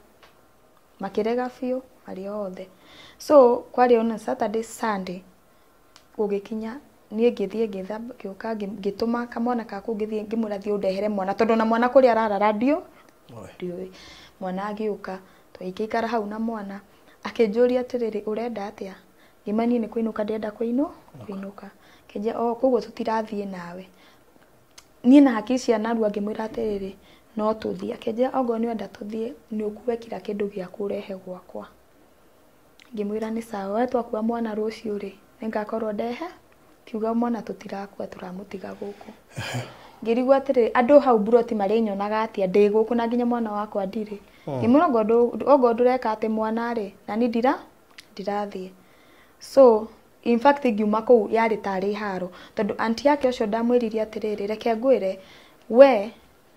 A: Makĩrega biũ marĩ othe. So kwarĩ ona Saturday, Sunday gũgĩkinya niĩ ngĩthiĩ ngĩthamba, ngĩũka ngĩtũma kamwana ka kũu, ngĩthiĩ ngĩmwĩra thiĩ ũndehere mwana, tondũ ona mwana kũrĩa ararara ndiũĩ. Mwana agĩũka, tũgĩikara hau na mwana, akĩnjũria atĩrĩrĩ, ũrenda atĩa? Ngĩmwĩra niĩ nĩ kũinũka ndĩrenda kũinũka. Akĩnjĩra o koguo tũtirathiĩ nawe. Niĩ na hakiri cia narua ngĩmwĩra atĩrĩrĩ, no tũthiĩ. Akĩnjĩra okorwo nĩ ũrenda tũthiĩ, nĩ ũkue kila kĩndũ gĩaku ũrehe gwakwa. Ngĩmwĩra nĩ sawa, we twakua mwana rũciũ rĩ, nĩngakorwo ndehe. Kiuga mwana tũtirakua tũramũtiga gũkũ. Ngĩrigwo atĩrĩrĩ, andũ hau mburoti marĩnyonaga atĩa ndĩ gũkũ na nginya mwana wakwa ndirĩ. Ngĩmwĩra okorwo ndũreka atĩ mwana rĩ, na niĩ ndirathiĩ. So in fact ngiuma kũu yarĩ tarĩ haro, tondũ aunty yake ũcio ndamwĩrire atĩrĩrĩ, reke ngwĩre, we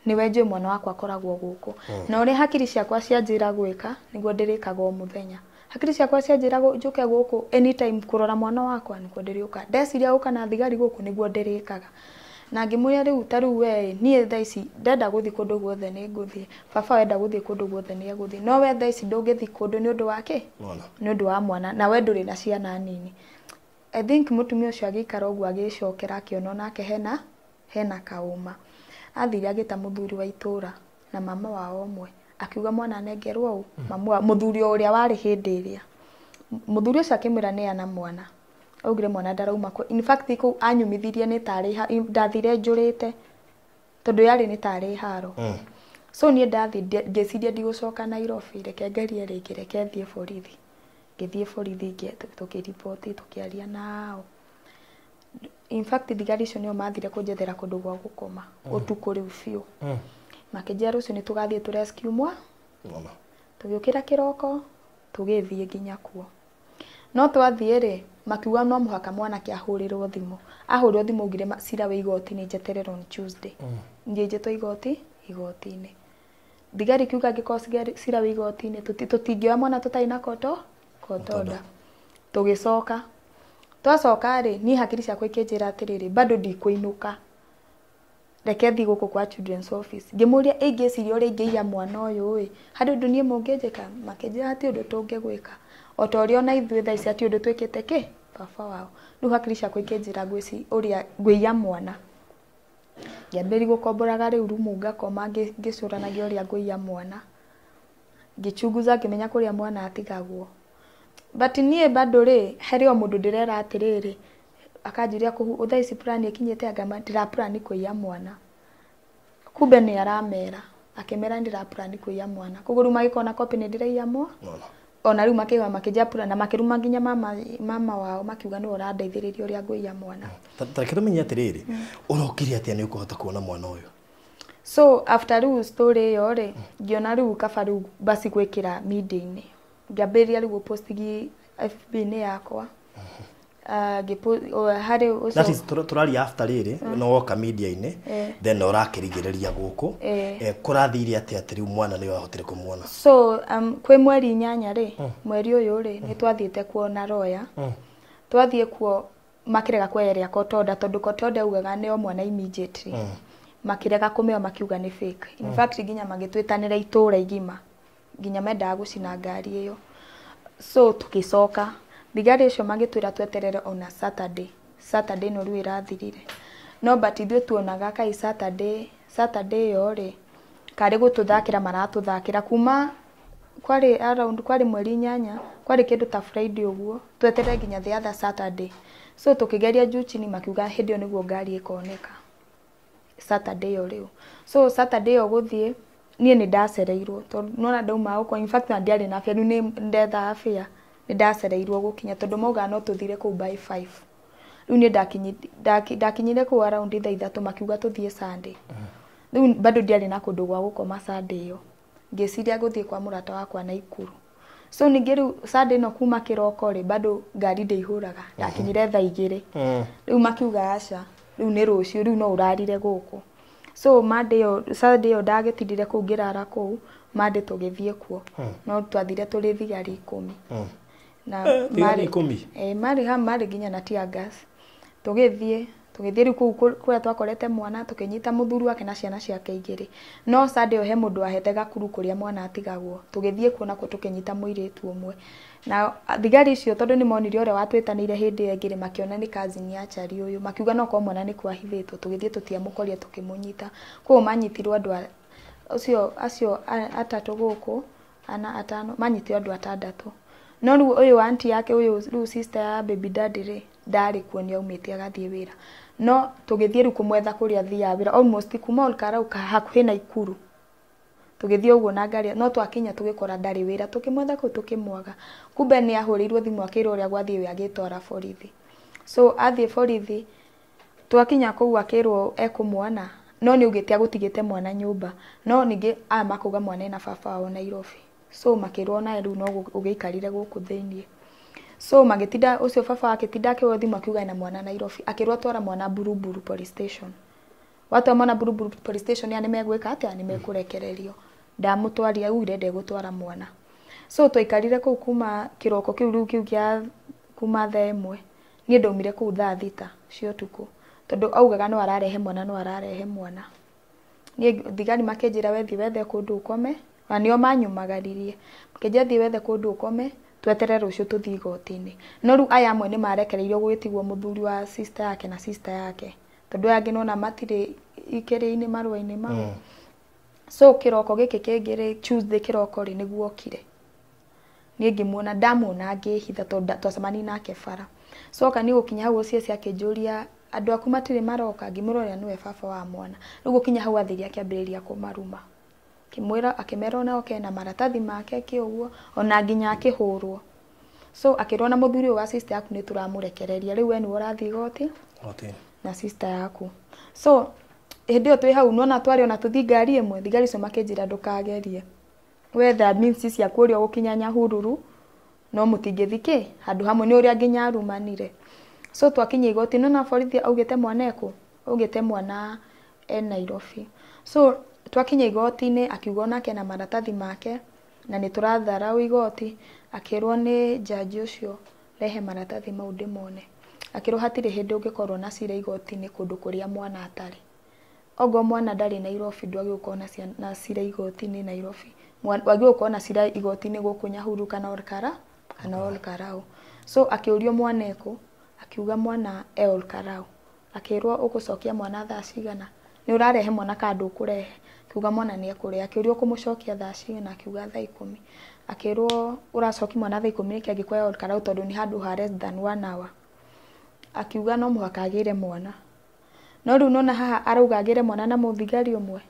A: nĩwe njũĩ mwana wakwa akoragwo gũkũ. Na ũrĩa hakiri ciakwa cianjĩra gwĩka, nĩguo ndĩrĩkaga o mũthenya. Hakiri ciakwa cianjĩra njũke gũkũ anytime kũrora mwana wakwa, nĩguo ndĩrĩũka. Ndeciria gũka na thigari gũkũ, nĩguo ndĩrĩkaga. Na ngĩmwĩra rĩu ta rĩu we niĩ thaa ici ndenda gũthiĩ kũndũ guothe nĩ ngũthiĩ. Baba wenda gũthiĩ kũndũ guothe nĩ egũthiĩ. No we thaa ici ndũngĩthiĩ kũndũ nĩ ũndũ wa kĩ? Nĩ ũndũ wa mwana. Na we ndũrĩ na ciana nini. I think mũtumia ũcio agĩikara ũguo agĩcokera akĩona onake hena kaũma. Athire agĩta mũthuri wa itũra na mama wao ũmwe. Akiuga mwana anengerwo ũ, mamu wa mũthuri o ũrĩa warĩ hĩndĩ ĩrĩa. Mũthuri ũcio akĩmwĩra neana mwana. Augire mwana ndarauma kũ. In fact kũu anyumithirie nĩ tarĩ ndathire njũrĩte tondũ yarĩ nĩ tarĩ haro. So niĩ ndathiĩ ngĩciria ndigũcoka Nairobi, reke ngerie rĩngĩ, reke thiĩ borithi. Ngĩthiĩ borithi tũkĩriboti, tũkĩaria nao. In fact thigari icio nĩo mathire kũnjethera kũndũ gwa gũkoma ũtukũ rĩu biũ. Makĩnjĩra rũciũ nĩ tũgathiĩ tũ rescue mwa. Tũgĩũkĩra kĩroko, tũgĩthiĩ nginya kuo. No twathiĩ rĩ, makiuga no mũhaka mwanake ahũrĩrwo thimũ. Ahũrĩrwo thimũ augire cira wĩ igoti-inĩ njeterere on Tuesday. Ngĩnjĩtwo igoti-inĩ. Thigari ikiuga angĩkorwo cira wĩ igoti-inĩ, tũtingĩoya mwana tũtarĩ na court order. Tũgĩcoka. Twacoka rĩ, niĩ hakiri ciakwa ikĩnjĩra atĩrĩrĩ, bado ndikũinũka. Reke thiĩ gũkũ kwa children's office. Ngĩmũria ingĩciria ũrĩa ingĩiya mwana ũyũ ĩ, harĩ ũndũ niĩ mũngĩnjĩka? Makĩnjĩra hatirĩ ũndũ tũngĩgwĩka. O ta ũrĩa ona ithuĩ thaa ici hatirĩ ũndũ twĩkĩte kĩ? Baba wao. Rĩu hakiri ciakwa ikĩnjĩra ũrĩa ngũiya mwana. Ngĩambĩrĩria gũkomboraga rĩu rumu ngakoma ngĩcũranagia ũrĩa ngũiya mwana. Ngĩchunguza ngĩmenya kũrĩa mwana atigagwo. But niĩ bado rĩ, harĩ o mũndũ ndĩrera atĩrĩrĩ, akanjũria kũu thaa ici plan ĩkinyĩte anga ndĩra plan kũiya mwana. Kumbe nĩ aramera, akĩmera ndĩra plan kũiya mwana. Koguo rĩu magĩkona copy nĩ ndĩraiya mwana. Ona rĩu makĩigua makĩnjia plan na makĩruma nginya mama wao makiuga nĩwe ũrandeithĩrĩria ũrĩa ngũiya mwana.
B: Ta reke tũmenye atĩrĩrĩ, ũrokire atĩa nĩ ũkũhota kuona mwana ũyũ?
A: So after rĩu story ĩyo rĩ, ngĩona rĩu kaba rĩu basi gwĩkĩra media-inĩ. Ngĩambĩrĩria rĩu gũpost FB-inĩ yakwa. Harĩ ũcio
B: That is tũraria after rĩrĩ, no woka media-inĩ, then ũrakĩrigĩrĩria gũkũ. Kũrathire atĩa atĩ rĩu mwana nĩ wahotire kũmuona?
A: So kwĩ mweri 8 rĩ, mweri ũyũ rĩ, nĩ twathiĩte kuona lawyer. Twathiĩ kuo makĩrega kweheria court order tondũ court order yaugaga nĩo mwana immediately. Makĩrega kũmĩoya makiuga nĩ fake. In fact nginya magĩtwĩtanĩra itũũra igima. Nginya mendaga gũcina ngari ĩyo. So tũgĩcoka thigari icio magĩtwĩra tweterere ona Saturday. Saturday no rĩu ĩrathirire, no but ithuĩ tuonaga kai Saturday ĩyo rĩ karĩ gũtũthakĩra maratũthakĩra kuma kwarĩ around kwarĩ mweri 8 kwarĩ kĩndũ ta Friday ũguo tweterere nginya the other Saturday. So tũkĩgeria juu chini makiuga hĩndĩ ĩyo nĩguo ngari ĩkoneka Saturday ĩyo rĩu. So Saturday ĩyo gũthiĩ niĩ nĩ ndacereirwo tondũ nona ndauma gũkũ, in fact ndiarĩ na fare, rĩu nĩ ndethaga fare, nĩ ndacereirwo gũkinya tondũ maugaga no tũthire kũu by 5. Rĩu niĩ ndakinyire kũu around thaa 3 makiuga tũthiĩ Sunday. Rĩu bado ndiarĩ na kũndũ gwa gũkoma Sunday ĩyo, ngĩciria gũthiĩ kwa mũrata wakwa Naikuru. So ningĩ rĩu Sunday ĩno kuma kĩroko rĩ bado ngari ndĩihũraga, ndakinyire thaa 2. Rĩu makiuga aca, rĩu nĩ rũciũ, rĩu no ũrarire gũkũ. So Monday ĩyo, Sunday ĩyo ndagĩtindire kũu ngĩrara kũu, Monday tũgĩthiĩ kuo. No twathire tũrĩ thigari 10. Na
B: thigari 10?
A: Marĩ ha marĩ nginya na tear gas. Tũgĩthiĩ rĩu kũu kũrĩa twakorete mwana, tũkĩnyita mũthuri wake na ciana ciake 2. No Sunday ĩyo he mũndũ wahete gakuru kũrĩa mwana atigagwo. Tũgĩthiĩ kuo nakuo tũkĩnyita mũirĩtu ũmwe. Na thigari icio tondũ nĩ monire ũrĩa watwĩtanĩire hĩndĩ ĩyo ĩngĩ makĩona nĩ cousin ya Chari ũyũ, makiuga no korwo mwana nĩ kwahithĩtwo. Tũgĩthiĩ tũtiamũkorire tũkĩmũnyita. Koguo manyitirwo andũ ũcio acio atatũ gũkũ, ana atano, manyitirwo andũ atandatũ. No rĩu ũyũ auntie yake ũyũ rĩu sister ya baby daddy rĩ ndarĩ kuo, nĩ aumĩte agathiĩ wĩra. No tũgĩthiĩ rĩu kũmwetha kũrĩa athiaga wĩra almost kuma Olkarau hakuhĩ na Ikuru. Tũgĩthiĩ ũguo na ngari, no twakinya tũgĩkora ndarĩ wĩra, tũkĩmwetha kũu tũkĩmwaga. Kumbe nĩ ahũrĩirwo thimũ akĩrwo ũrĩa gwathiĩ we agĩtwara borithi. So athiĩ borithi, twakinya kũu akĩrwo ekũmwona, no nĩ augĩte agũtigĩte mwana nyũmba. No ningĩ aya makauga mwana ena baba wao Nairobi. So makĩrwo naye rĩu no ũgĩikarire gũkũ thĩiniĩ. So magĩtinda ũcio baba wake tinda akĩhũrwo thimũ akiuga ena mwana Nairobi, akĩrwo twara mwana Buruburu police station. Watwara mwana Buruburu police station ya nĩ megwĩka atĩa, nĩ mekũrekererio. Ndamũtwarire augire ndegũtwara mwana. So twaikarire kũu kuma kĩroko kĩu rĩu kĩu kĩa kuma thaa 1. Niĩ ndaumire kũu thaa 6 cia ũtukũ tondũ augaga no ararehe mwana, no ararehe mwana. Niĩ thigari makĩnjĩra wethiĩ wethe kũndũ ũkome, na nĩo manyumagaririe. Makĩnjĩra thiĩ wethe kũndũ ũkome, tweterere rũciũ tũthiĩ igoti-inĩ. No rĩu aya amwe nĩ marekereirio gũgĩtigwo mũthuri wa sister yake na sister yake, tondũ aya angĩ nona matirĩ ikĩrĩ-inĩ marũa-inĩ mau. So kĩroko gĩkĩ kĩngĩ rĩ, Tuesday kĩroko rĩ nĩguo okire. Niĩ ngĩmuona, ndamuona ngĩhitha tondũ twacemanirie nake bara. So oka niĩ gũkinya hau ũcio akĩnjũria andũ aku matirĩ maroka, ngĩmũrora ũrĩa nĩwe baba wa mwana. Rĩu gũkinya hau athire akĩambĩrĩria kũmaruma. Akĩmwĩra, akĩmera ona oke na maratathi make kĩ ũguo, ona nginya akĩhũrwo. So akĩrwo na mũthuri ũyũ wa sister yaku nĩ tũramũrekereria, rĩu we nĩwe ũrathiĩ igoti na sister yaku. So hĩndĩ ĩyo twĩ hau nona twarĩ ona tũthiĩ ngari ĩmwe, thigari icio makĩnjĩra ndũkagerie, wetha means ciaku ũrĩa ũgũkinya Nyahururu, no mũtingĩthiĩ kĩ handũ hamwe, nĩ ũrĩa nginya arumanire. So twakinya igoti, nona borithi augĩte mwana ekũ, augĩte mwana e Nairobi. So twakinya igoti-inĩ akiuga onake na maratathi make na nĩ tũratharau igoti, akĩrwo nĩ jaji ũcio rehe maratathi mau ndĩmone. Akĩrwo hatirĩ hĩndĩ ũngĩkorwo na cira igoti-inĩ kũndũ kũrĩa mwana atarĩ. Ogo mwana ndarĩ Nairobi ndwagĩrĩirwo gũkorwo na cira igoti-inĩ Nairobi. Wagĩrĩirwo gũkorwo na cira igoti-inĩ gũkũ Nyahururu kana Olkarau. So akĩũrio mwana ekũ, akiuga mwana e Olkarau. Akĩrwo ũgũcokia mwana thaa cigana, nĩ ũrarehe mwana kana ndũkũrehe? Akiuga mwana nĩ ekũrehe. Akĩũrio ũkũmũcokia thaa cigana, akiuga thaa 10. Akĩrwo ũracokia mwana thaa 10 nĩkĩ angĩkorwo e Olkarau tondũ nĩ handũ ha less than 1 hour. Akiuga no mũhaka agĩre mwana. No rĩu nona haha arauga agĩre mwana na mũthigari ũmwe.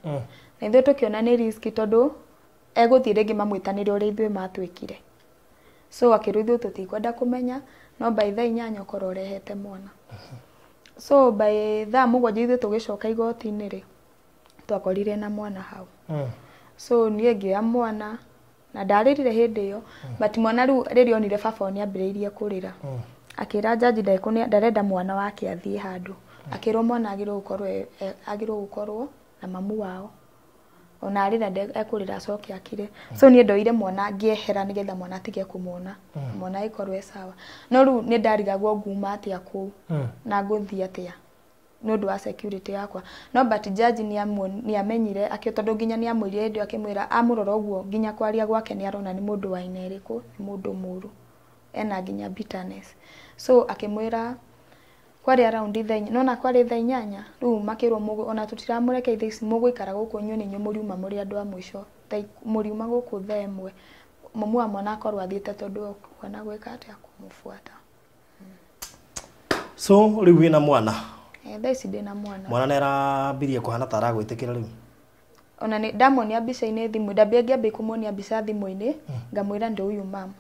A: Na ithuĩ tũkĩona nĩ risk tondũ egũthiĩ rĩngĩ mamwĩtanĩre ũrĩa ithuĩ matwĩkire. So akĩrwo ithuĩ tũtikwenda kũmenya, no by thaa 8 ũkorwo ũrehete mwana. So by thaa 7 ithuĩ tũgĩcoka igoti-inĩ rĩ, twakorire na mwana hau. So niĩ ngĩoya mwana na ndarĩrire hĩndĩ ĩyo, but mwana rĩu rĩrĩa onire baba nĩ ambĩrĩirie kũrĩra. Akĩra jaji ndarenda mwana wake athiĩ handũ. Akĩrwo mwana agĩrĩirwo gũkorwo na mamu wao. Ona arĩra ekũrĩra acoke akire. So niĩ ndoire mwana ngĩehera nĩgetha mwana atige kũmuona. Mwana agĩkorwo e sawa. No rĩu nĩ ndarigagwo nguma atĩa kũu na ngũthiĩ atĩa. nĩ ũndũ wa security yakwa. No but judge nĩ amenyire akĩ tondũ nginya nĩ amwĩrire hĩndĩ ĩyo akĩmwĩra amũrora ũguo nginya kwaria gwake nĩ arona nĩ mũndũ wa aina ĩrĩkũ, nĩ mũndũ mũru, ena nginya bitterness. So akĩmwĩra kwarĩ around thaa inya, nona kwarĩ thaa inyanya rĩu makĩrwo ona tũtiramũreke thaa ici mũgũikara gũkũ inyuĩ nĩ inyuĩ mũriuma mũrĩ andũ a mũico, mũriuma gũkũ thaa ĩmwe, mũmu wa mwana akorwo athiĩte tondũ ona gwĩka atĩa kũmũbuata.
B: So rĩu wĩna mwana?
A: Thaa ici ndĩna mwana.
B: Mwana nĩ arambirie kũhana ta aragwĩtĩkĩra rĩu?
A: Ona nĩ ndamuonia mbica-inĩ thimũ, ndambia ngĩambia kũmuonia mbica thimũ-inĩ, ngamwĩra ndio huyu mam.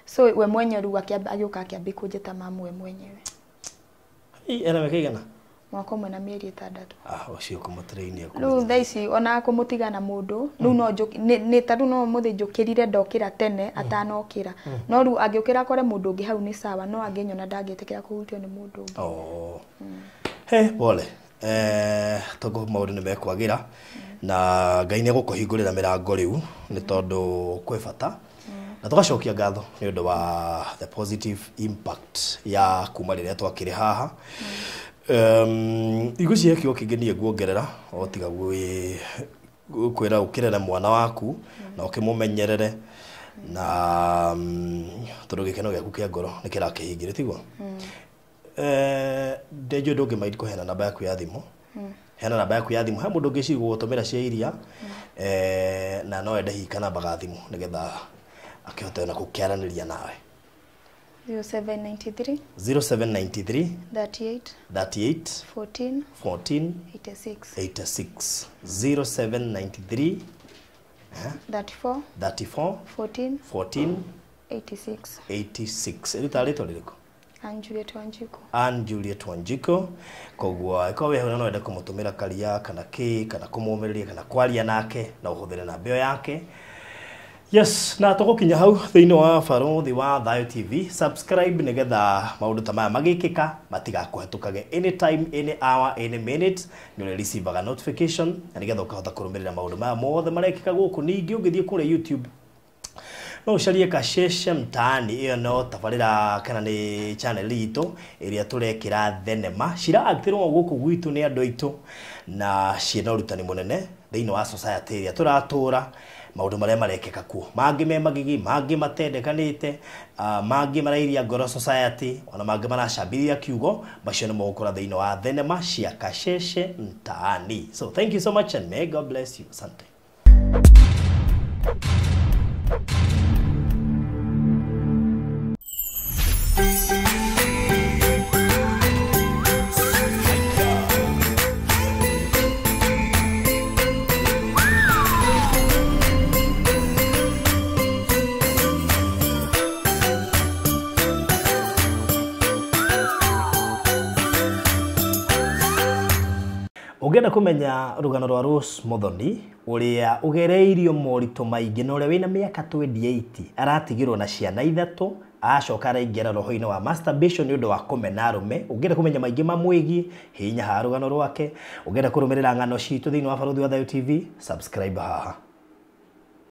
A: So we mwenyewe rĩu agĩũka akĩambia kũnjĩta mamu we mwenyewe.
B: Ena mĩaka igana?
A: Mwaka ũmwe na mĩeri 6.
B: Ũcio kũmũtrain.
A: Rĩu thaa ici ona kũmũtiga na mũndũ, rĩu no nĩ ta rĩu no mũthĩ njũkĩrire ndokĩra tene atanokĩra. No rĩu angĩũkĩra akore mũndũ ũngĩ hau nĩ sawa, no angĩnyona ndangĩtĩkĩra kũhutio nĩ mũndũ ũngĩ.
B: He pole. Tondũ maũndũ nĩ mekwagĩra na Ngai nĩ egũkũhingũrĩra mĩrango rĩu nĩ tondũ kwĩ bata. Na tũgacokia ngatho nĩ ũndũ wa the positive impact ya kuma rĩrĩa twakĩrĩ haha. Igũcihe kiugo kĩngĩ niĩ nguongerera o tiga kwĩra ũkĩrere mwana waku na ũkĩmũmenyerere na tondũ gĩkeno gĩaku kĩa ngoro nĩ kĩrakĩhingire tiguo? Ndenjũĩ ndũngĩmaindi kũheana namba yaku ya thimũ. Heana namba yaku ya thimũ he mũndũ ũngĩciria gũgũtũmĩra cia iria na no ende hihi kanamba ga thimũ nĩgetha akĩhote ona gũkĩaranĩria nawe.
A: 0793
B: 0793
A: 38
B: 38
A: 14
B: 14
A: 86
B: 86 0793
A: 34
B: 34
A: 14
B: 14
A: 86
B: 86. Ĩrĩ rĩtwa rĩrĩkũ?
A: Ann Juliet Wanjiku.
B: Ann Juliet Wanjiku. Koguo ĩkorwo wĩ hau na no wende kũmũtũmĩra karia kana kĩ kana kũmũmĩrĩria kana kwaria nake na ũhũthĩre namba ĩyo yake. Yes, na tũgũkinya hau thĩinĩ wa Barũthi wa Thayũ TV. Subscribe nĩgetha maũndũ ta maya magĩkĩka matigakũhetũkage anytime, any hour, any minute. Nĩ ũrĩ receivaga notification na nĩgetha ũkahota kũrũmĩrĩra maũndũ maya mothe marekĩka gũkũ. Ningĩ ũngĩthiĩ kũrĩa YouTube no ũcarie Kasheshe Mtaani, ĩyo no tabarĩra kana nĩ channel itũ ĩrĩa tũrekĩra thenema cira-actĩrwo gũkũ gwitũ nĩ andũ aitũ na ciĩna ũrutani mũnene thĩinĩ wa society ĩrĩa tũratũra, maũndũ marĩa marekĩka kuo, mangĩ me magigi, mangĩ matendekanĩte, mangĩ marairia ngoro society, ona mangĩ maracambithia kiugo, macio nĩ mũgũkora thĩinĩ wa thenema cia Kasheshe Mtaani. So thank you so much and may God bless you. Asante. Ũngĩenda kũmenya rũgano rwa Rose Muthoni ũrĩa ũgereirio moritũ maingĩ na ũrĩa wĩna mĩaka 28 aratigirwo na ciana ithatũ acoka araingĩra roho-inĩ wa masturbation nĩ ũndũ wa kũmena arũme. Ũngĩenda kũmenya maingĩ mamwĩgiĩ, hihinya haha rũgano rwake. Ũngĩenda kũrũmĩrĩra ng'ano citũ thĩinĩ wa Barũthi wa Thayũ TV, subscribe haha.